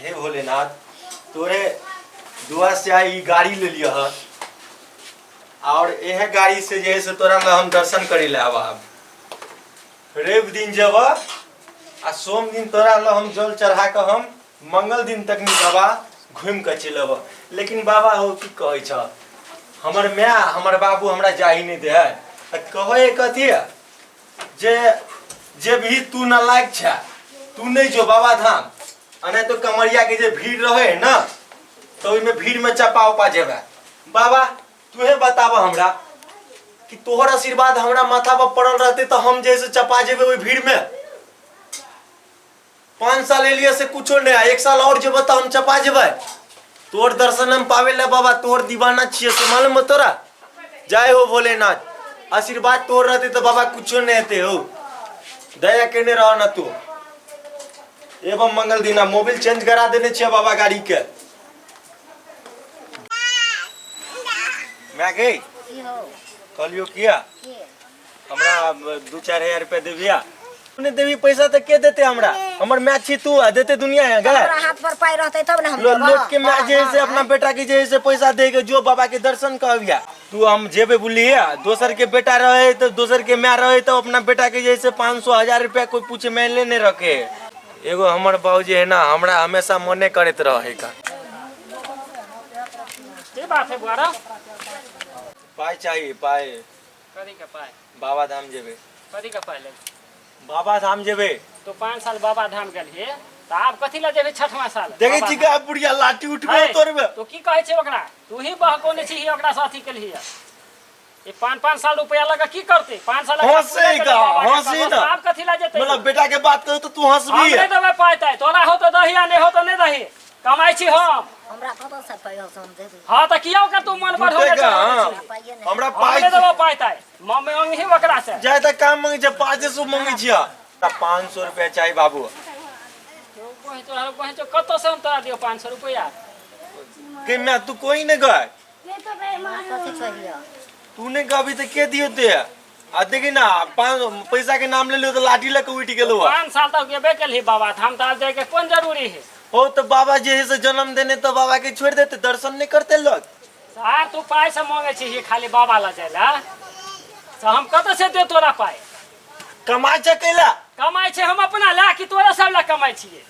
हे भोलेनाथ, तोरे दुआ से आई ई गाड़ी ले लिया है और यह गाड़ी से जे है से तोरा ला हम दर्शन करे ले आवा। रवि दिन जब आ सोम दिन तोरा ला हम जल चढ़ा के हम मंगल दिन तक नहीं बाबा घूम के चलि अबह। लेकिन बाबा हो की कहै छ, हमर माय हमर बाबू हमरा जाही नहीं दे है। त कहै कथी है जे जे भी तू न लायक छ तू नहीं जो बाबा धाम, आ नहीं तो कमरिया के जे भीड़ रहे है ना तो ओहिमे भीड़ में चपा उपा जेबे। बाबा तुहे बताब हमरा कि तोहर आशीर्वाद हमरा माथा पर पड़ल रहते तो हम जैसे चपा जेबे ओहि भीड़ में। 5 साल एलिए से कुछो नहीं, 1 साल और जेबे तो हम चपा जेबे। तोहर दर्शन हम पावे ला बाबा, तोहर दीवाना छिए से मालूम है तोरा। जय हो भोलेनाथ, आशीर्वाद तोहर रहते तो बाबा कुछो नहीं हेते हो, दया केने रह ना तू। एवं मंगल दिना मोबाइल चेंज करा देने छिए बाबा गाड़ी के। मैं गई कहलियो किया हमरा 2-4 हजार रुपया देबिया। नहीं देबी पैसा तो के देते हमरा? हमर माय छी तू आ देते दुनिया है गे। हमरा हाथ पर पाई रहते तब ना हम देबो। लोग के माय जे से अपना बेटा के जे से पैसा दे के जो बाबा के दर्शन कहबिया। तू हम जेबे बोलिए, दोसर के बेटा रहे तो दोसर के माय रहे तो अपना बेटा के जे से 500 हजार रुपया कोई पूछे मायने नहीं रखे। एगो हमर बाबूजी है ना हमरा हमेशा मने करत रहे का। की बात है बुआरा? पाई चाहिए पाई। कथी के पाई? बाबा धाम जेबे। कथी के पाई लेबे? बाबा धाम जेबे। तो 5 साल बाबा धाम गेलिए त आब कथी ला जेबे 6वां साल? देखे बाबा छी धाम। का बुढ़िया लाठी उठबे है, तोड़बे। तो की कहै छै ओकरा? तू ही बहकोने छी ओकरा से अथी केलही। ई 5-5 साल रुपया लगा की करते? 5 साल लगा हंसे पूरा का, करी बाबा के हंसी बस ना। आब कथी ला जेतै? मतलब बेटा के बात करू तो तू हंसबी। हम नहीं देबै पाई ताई, तोरा हो तो दही आ नहीं हो तो नहीं दही। कमाई छी हम। हमरा कतऽ से पाई हो से हम देबै। हाँ त किया ओकर तू मन बढ़ौने झूठे का, चढ़ौने हाँ। छी? पाइए नहि। हमरा हम पाई नहि देबौ पाई ताई, मम्मी मंगही ओकरा से। जाय त काम मंगै छै, 500 मंगै छियै। हमरा 500 रुपया चाही बाबू। तोहर बहिन तो कतऽ से हम तोरा दियौ 500 रुपया? के मैं तू कोई नहीं गए। कथी कहियो? तू नहीं गबी तो के दियो ते? आ देखी ना 5 पैसा के नाम ले लियो तो लाठी लेके उठ गेलो। 5 साल तक गेबे केलही बाबा धाम, त आब जाय के कोन जरूरी है? हो तो बाबा जे है से जन्म देने तो बाबा के छोड़ देते, दर्शन नहीं करते लोग। सार तू पाई से मांगे छी खाली बाबा ला जाय ला, तो हम कतऽ से दे तोरा पाई? कमाई छै कैला? कमाई छै हम अपना ला कि तोरा सब ला कमाई छियै?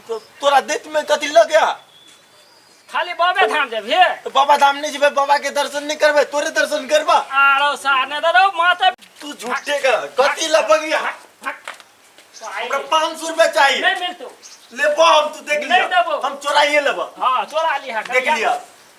तो तोरा देत में कथी लगे? खाली बाबे धाम जेबही? तो बाबा धाम नहीं जेबे, बाबा के दर्शन नहीं करबे, तोरे दर्शन करबा। आरो सार ने दरो माते। तू झूठे का कथी लपगिया? हमरा 500 रुपया चाहिए। नहीं मिलतो। लेबो हम, तू देख लिया। नहीं देबो। हम चोराइए लेबो। हाँ, चोरा लिहा, देख लिया।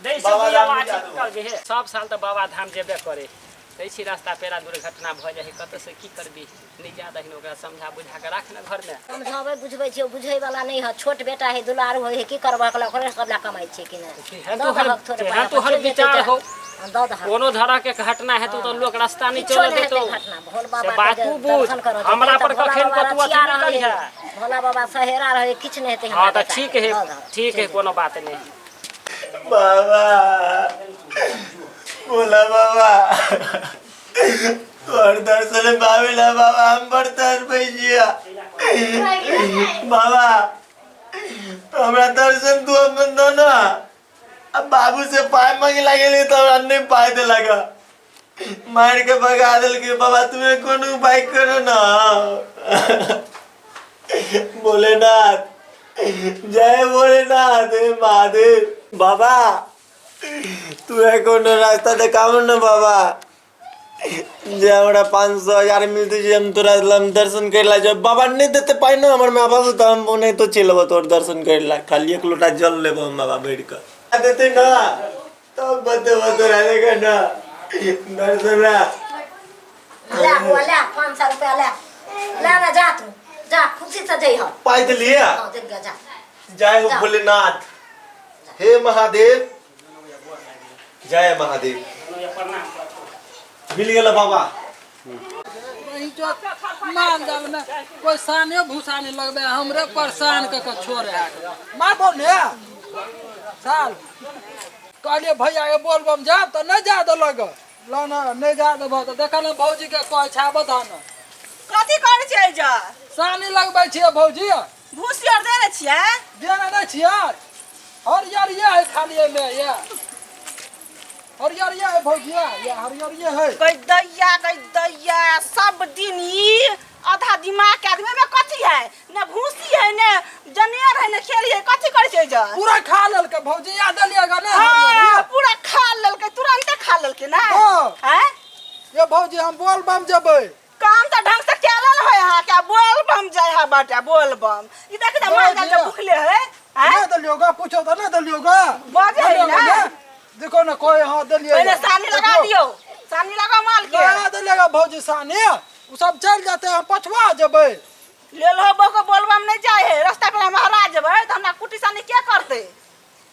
दै छै बाबा बुढ़िया धाम बात नहीं जाबो। कर दे। सब साल तो बाबा धाम जेबे करे। दै छी रास्ता पेरा दुर्घटना भ जाइ कतऽ से की करबी? नहीं जा दहिन ओकरा समझा बुझा के राख ना घर में। समझाबै बुझबै छियै, बुझै वाला नहीं है। छोट बेटा है, दुलारू है, की करबा के ओकरे सब ला कमाइ छै कि नहि? तेहन दऽ तोहर दहक थोड़े तेहन पाइ, तोहर चलि जेतै विचार तऽ। हो। हाँ, दऽ दहक। कोनो तरह के घटना हेतौ तऽ लोक रास्ता नहीं किछो चलऽ नहि देतौ। हेतै घटना। भोला से बाबा बात के तू बुझ। दर्शन करऽ जेतै हमरा तऽ पर भोला कखन बाबा कतौ अथी रथिया नहि रहै। करिहे। भोला बाबा सहेरा रहै, किछु नहि हेतै हाँ, हमरा तऽ बेटा ठीक के। है, दऽ दहक। ठीक है, कोनो बात नहीं। बाबा भोला बाबा तोहर दर्शन पावेला बाबा हम बड़ तरसै छिया। बाबा हमरा दर्शन तू अपन दो ना। अब बाबू से पाई मांगे लागेली तो हमरा नहीं पाई देलक, मार के भगा देलकै। बाबा तुम्हें कोनो उपाय करो ना। भोलेनाथ जय भोलेनाथ, हे महादेव। बाबा तू है कोनो रास्ता देखाओ ना बाबा, जे हमरा 500 हजार मिलते जे हम तोरा लम दर्शन करे ला। जब बाबा नहीं देते पाई ना हमर माय बाबू तो हम नहीं तो चलबो तोर दर्शन करे ला। खाली एक लोटा जल लेबो हम बाबा बैठ के देते ना तब बतेबो तोरा लेके ना दर्शन ला। ले बुआ, ले 500 रुपया ले। ले ना जा तू, जा खुशी से जइह। पाई देलिए? हाँ, देलिए, जा। जय हो जा। भोलेनाथ, हे महादेव, जय महादेव। मिल गेल बाबा। माल जाल में कोई साने भूसा नहीं लगबे, हमरे परेशान क के छोड़े है। मारबो ने साल कहलिए भैया के बोलबम जाब तो नहीं जा देलक। लो ना नहीं जा देबो तो देखल ना भौजी के कहै छै, आबऽ दह ना। कथी करै छियै जा? सानी लगबै छियै भौजी। भूसी आर देने छियै देने नहि छियै हरियर ये है खाली एहिमे ये हरियर ये है भौजिया ये हरियर ये है गई दैया गई दैया सब दिन ई आधा दिमाग के आदमी में कथी है ने भूसी है ने जनेर है ने खेली है कथी करै छै जे पूरा खा लेलकै भौजी याद देलिएगा ने हाँ हरियर पूरा खा लेलकै तुरंते खा लेलकै ना हाँ। हैं ये भौजी हम बोल बम जेबै काम तऽ ढंग से केले न होय अहाँ के बोल बम जाय है बाटे बोल बम ई देख त मार भौजी। के भूखले है हैं नहीं देलियोगा पूछो तो नहीं देलियोगा बाजे है देलियोगा ना? ने? देखो ना कोई हाँ देलिए पहले सानी लगा दियो सानी लगा माल के लगा देलिएगा भौजी सानी उ सब चल जाते हम पछुआ जेबै लेल हो बो के बोलबम नहीं जाय है रास्ता पर हम हरा जेबै त हमरा कुटी सानी के करते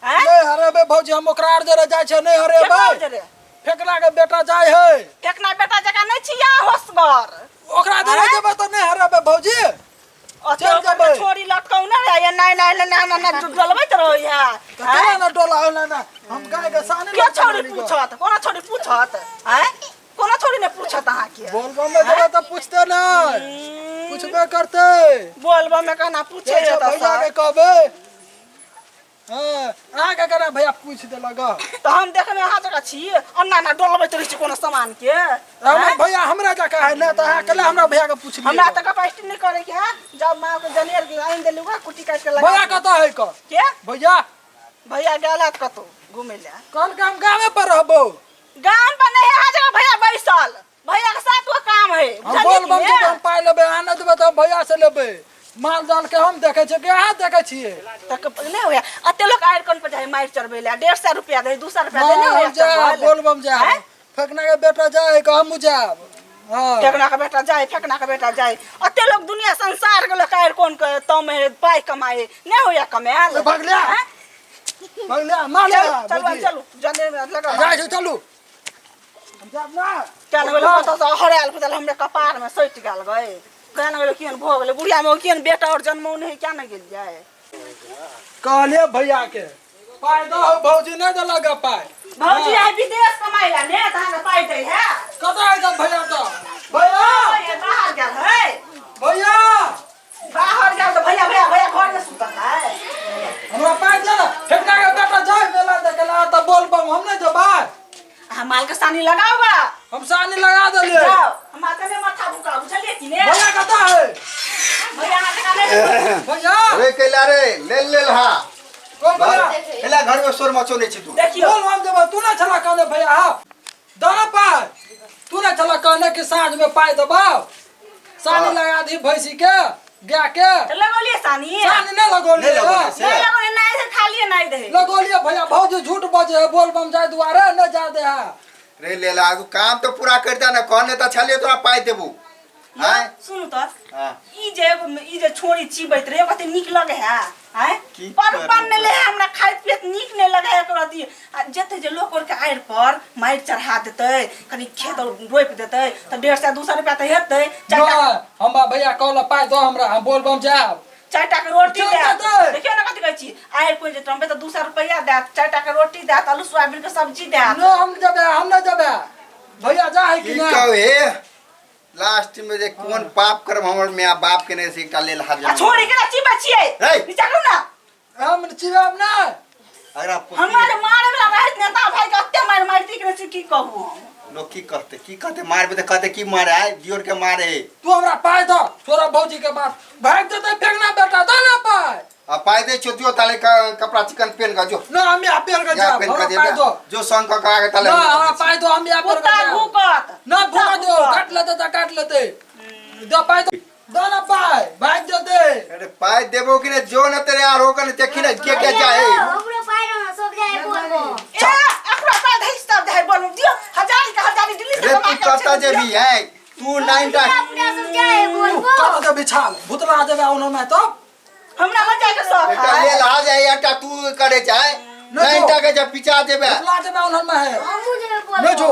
हैं नहीं हरेबै भौजी हम ओकरा आर जरे जाइ छै नहीं के हरेबै कर जरे फेकला के बेटा जाइ है फेकना बेटा जका नहीं छिया होसगर ओकरा जरे आँय? जेबै तऽ नहीं हरेबै भौजी ओते चल ओकर जेबै। छोरी लटकौने रहे ये नहीं नहीं नहीं नहीं नहीं डोलबैत रहे है तऽ केना ने डोला होला ना हम गाय के सानी के छोरी पूछत कोना छोरी पूछत हैं कोना छोरी ने पूछत अहाँ के बोलबम में जेबै तऽ पूछते नहीं पूछबे करते बोलबम में कहना पूछे जे तऽ भैया के सर। कहबै हाँ अहाँके केना भैया पूछि देलक तऽ हम देखमे अहाँ जकाँ छी अन्ना ना डोलबैत रहै छी कोनो सामान के हमर भैया हमरा जकाँ है ने तऽ अहाँ केला हमरा भैया के पूछलियै हमरा तऽ कैपेसिटी नहि करे के है जब माँ के जनेर के आनि देलू गा कुट्टी काटि के लगा भैया कतऽ है क के भैया भैया गेल हत कतौ घुमै लए कहलकै हम गामे पर रहबो गाम पर नहीं है अहाँ जगह भैया बैसल भैया के साथ वो काम है हम बुझलियै बोल बम कि जेबै ने? हम पाइ लेबै अहाँ नहि देबै तऽ हम भैया से लेबै माल जाल के हम देखै छियै कि अहाँ देखै छियै तऽ नहि होया अते लोग आयर कन पर जाए मारि चढ़बै लए 150 रुपया दे 200 रुपया दे नहि नहि होया हम जायब चढ़बै बोल बम जायब आँय? फेकना के बेटा जाय कि हमहूँ जायब हँ फेकना के बेटा जाए फेकना के बेटा जाए अते लोग दुनिया संसार के लोग आयर कोन के तम है पाइ कमाए नहि होया कमायल ए, भगलिया। आँय? भगलिया माल चलू चलू चलू जने लगा जाइ छै चलू हम जायब ना केना गेलै कतऽ से हरायल फुटल हमरे कपार में सटि गेल गए केना गेलै केहन भऽ गेलै बुढ़िया में केहन बेटा और जन्मौने है क्या ने गेल जाए कहलिए भैया के पाइ दहो भौजी नहि देलक गे पाइ भौजी आइ विदेश कमाइ ला ने तऽ अहाँके पाइ दै है कतऽ है गऽ भैया तऽ भैया भैया बाहर गेल है भैया बाहर गेल तऽ भैया भैया भैया घर में सुतल है हमरा पाइ दे ने फेकना के बेटा जाय मेला देखे ला तऽ बोल बम हम नहि जेबै अहाँ माल के सानी लगाओ बा हम सानी लगा देलियै जाओ हम अकेले माथा भुका बुझलियै कि ने भैया कतऽ है भैया अहाँ के नहि भैया अरे कैला रे लेल लेल हा ओ भैया कैला घर में शोर मचौने छी तू देखियौ बोल बम जेबै तू नहि छला कहने भैया हाँ दऽ ने पाइ तू नहि छला कहने कि साँझ में पाइ देबौ सानी हाँ। लगा दी भैंसी के गाय के तऽ लगौलियै सानी सानी नहि लगौलियै नहि लगौलियै से। नहि लगौलियै नहि से खालिए नहि दे लगौलियै भैया भौजी झूठ बजे है बोल बम जाय दुआरे नहि जा दे है रे लेला आगू काम तो पूरा कर दे ना कहने तो छलिए तोरा पाइ देबू आँय सुनू तऽ हाँ। ई जे ई जे छोरी चिबैत रहे कते नीक लगे है आँय की पर करबै? पर नहि ले हमरा खाइत पियत नीक नहि लगे है एकरा अथी आ जते जे लोक के आड़ि पर मारि चढ़ा देतै कनि खेत और रोपि देतै तऽ 150 200 रुपया तऽ हेतै चारिटा नहि हमरा भैया कहल पाइ दो हमरा हम बोल बम जायब चारिटा के रोटी चल देत देतै। देखियौ ने कथी कहै छी आड़ि कोइ जे टम्बे तऽ 200 रुपया देत चारिटा के रोटी देत आलू सोयाबीन के सब्जी देत नहि हम जेबै हम नहि जेबै भैया जा है कि की नहि कहू हे लास्ट में जे कोन पाप करब हमर माय बाप के नहीं से एकटा लेल हाथ आ छोरी के ना चिबै छियै है। नीचा करू ना हम चिबाब नहि अगरा हमरा जे मारे वाला रहैत नेता भाई के अते मारि मारिती के छै की कहू हम लोग की कहते की कहते मारबे तऽ कहते की मारे आय दियोर के मारे हे तू हमरा पाइ दऽ छोड़ा भौजी के बात भागि जेतै फेकना बेटा दऽ ना पाइ आ पाइ दे छो जो ताले कपड़ा चिकन पेन का जो ना हम यहाँ पेड़ के या जाब पेन का हमरा दे पाइ दो जो संग क के ताले ना हमरा पाइ दो हम यहाँ पेड़ के कुत्ता जाब भूकत ना भूका दो काट लेते तऽ काट लेते दो पाइ दो दो ना पाइ भागि जेतै अरे पाइ देबो कि ने जो न तेरे यार होकर देखी न के के चाहे हमरो पाइ रह सब जाए बोलबो ए अखरा पाइ धैस तब जाए बोलू दियो हजारी के हजारी दिल्ली से रे कमा तू के कतऽ जेबी है तू नाइन टा पूरा सब जाए बोलबो कतऽ के बिछाल भुतला जेबै ओनो में तब हमरा मत जाए के शौक एकटा है लेल आ जाए एकटा तू करे चाहे नहीं नाइन जो। टा के जब पिचा देबे भुतला जेबै ओनो में है हमहू जेबै बोलबो नहीं जो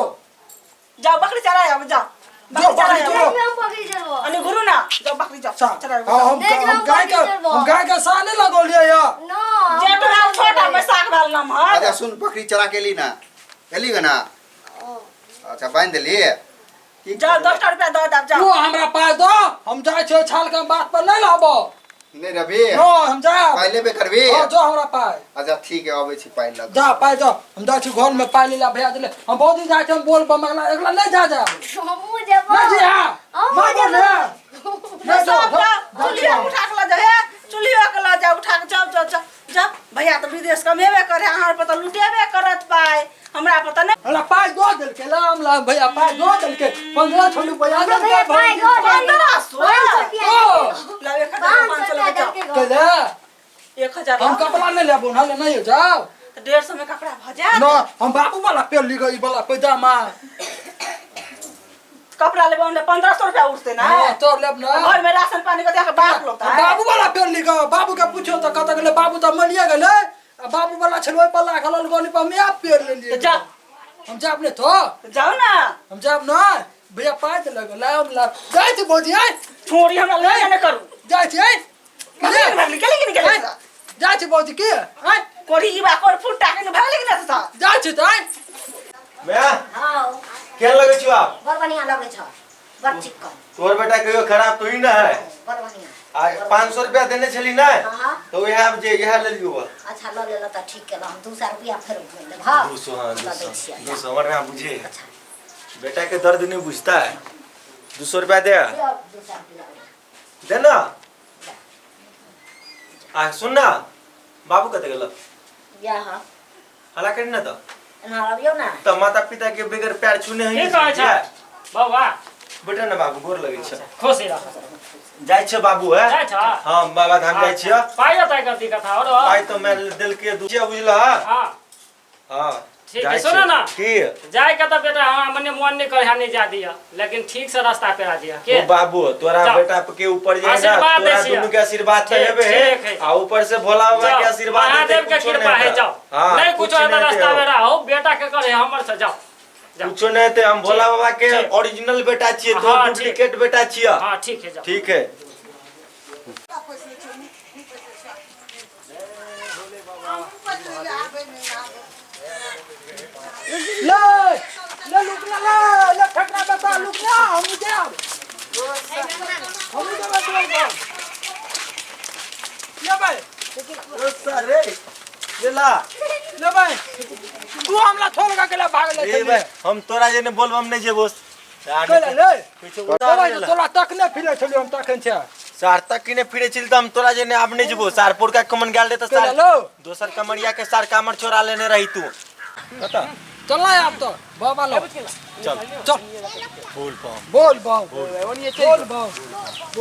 जाओ बकरी चराए अब जाओ जो बकरी चराए बकरी आबो। चरो। हम पकड़ी चलबो अनि घुरू ना जाओ बकरी जाओ सा चराए हाँ, हम नहीं जो, हम हम गाय के पकड़ी चलबो। हम गाय के सानी लगौलियै या नो जेठ भेल छोटा बैसाख भेल नमहर अच्छा सुन बकरी चरा के ली ना एली गे ना अच्छा बांध देली की जाओ 10 टा रुपया दऽ देब तू जाओ हमरा पाइ दो हम जाइ छियै छाल के बात पर नहीं रहबो नहीं रवि नो हम जाब। पाइ लेबे करबी? हां जो हमरा पाइ। अच्छा ठीक है, अबै छी पाइ लऽ कऽ। जा पाइ जा, हम जाइ छी घर में पाइ लेला भैया देले। हम बहुत दिन जाइ छी, हम बोल बम अगला अगला नहीं जा जा। हमहूँ जेबो। नहीं जी हां। हमहूँ मार जेबो। ने। नहीं जाओ, सब जाओ, चुल्हियो जाओ। उठा के लऽ जाओ, हे चुल्हियो के लऽ जाओ उठा के, जाओ जाओ जाओ जाओ। भैया तऽ विदेश कमेबे करे, अहाँ पर तऽ लुटेबे करत पाइ, हमरा पर तऽ नहि। हमरा पाइ दऽ देलकै, लाम लाम भैया पाइ दऽ देलकै, 1500 रुपया हमरो देलकै। भैया पाइ दऽ देलकै। 1500? 500 रुपया ओ। देलकै। लाओ 1000 500 500 रुपया लऽ जाओ। देलकै। कैले? 1000 हम लाओ। कपड़ा नहीं लेबो, ना ले नहीं जाओ। तऽ 150 में कपड़ा भऽ जायत। ना हम बाबू वाला पेड़ ली गई वाला पैजामा। कपड़ा लेबो ने 1500 रुपया उठते ना। हां तो लेब ना। घर में राशन पानी के देख बाप लोग हम बाबू वाला पेड़ ली गए, बाबू के पूछो तो कत गेलै, बाबू तो मरिए गेलै, आ बाबू वाला छलबै पर लागल गोली पर हम आप पेड़ ले लिए। तो जा। हम जाब नहीं तो। जाओ ना। हम जाब ना भैया पाइ देलक, लाओ हम लाओ। जाइ छी भौजी, आइ। छोड़ी हमरा ले जाने करू। जाइ छी, आइ। भागली भागली गेली कि नहीं गेली? जाइ छी भौजी की? आइ। कोरी ई बा कोर फुटा के भागली कि नहीं तो? जाइ छी तऽ आइ। मैं हां केहन लगै छौ आब? बड़ बढ़िया लगै छौ, बड़ चिक्कन। तोहर बेटा कहियो खराब तो ही ना है। बड़ बढ़िया। आ 500 रुपया देने छली ना, हाँ। तो वएह जे इएह लेलियो। अच्छा ल लेलऽ तऽ ठीक केलऽ, हम 200 रुपया फेर घुमि लेब। हाँ 200, हाँ लऽ दै छियै। 200 हमर यहाँ बुझे। अच्छा बेटा के दर्द नहीं बुझता है। 200 रुपया दे। लिअ, 200 रुपया दे ना। आ सुन ना, बाबू कतऽ गेल? या हाँ हला करी ना तो एना अबियौ ना। तो माता पिता के बगैर प्यार छूने है। की कहै छै बौआ? बेटा ना बाबू गोर लगै छै। खुश रह। जाइ छै बाबू है। जाइ छ? हाँ बाबा धाम जाइ छियै। पाइ ताइ कर दी कथा और पाइ तो मैं देलके दू बुझल। हां हां ठीक है, सुनो ना। की जाय के तो बेटा हमरा मने मन नहीं करे नहीं जा दिया, लेकिन ठीक से रास्ता पे आ दिया के ओ बाबू तोरा बेटा के ऊपर जे है ना, तोरा दोनों के आशीर्वाद तो हेबे है, आ ऊपर से भोला बाबा के आशीर्वाद महादेव के कृपा है। जाओ नहीं कुछ है रास्ता में रहो, बेटा के करे हमर से जाओ। कुछो नहीं ते हम भोला बाबा के ओरिजिनल बेटा छिए, तो डुप्लीकेट बेटा छिए। हां ठीक है जाओ। ठीक है। ले ले लुकना, ले ले ठकरा बेटा लुकना, हम जाब हम जाब बोल बम ले भाई। ओ सर रे ले ला ले भाई, तू हमला छोड़ के गेला भाग ले। ए भाई हम तोरा जेने बोलबम नहीं जेबो। कैला ले तोरा तक ने फिरे छलियो हम तखन छै सार तक ने फिरे छिल त हम तोरा जेने आब नहीं जेबो। सारपुर का कमन गेल रे त सार दोसर कमरिया के सार कामर चोरा लेने रही तू। बता चल ना आप तो बाबा लो चल चल बोल बम बोल बम बोल बम।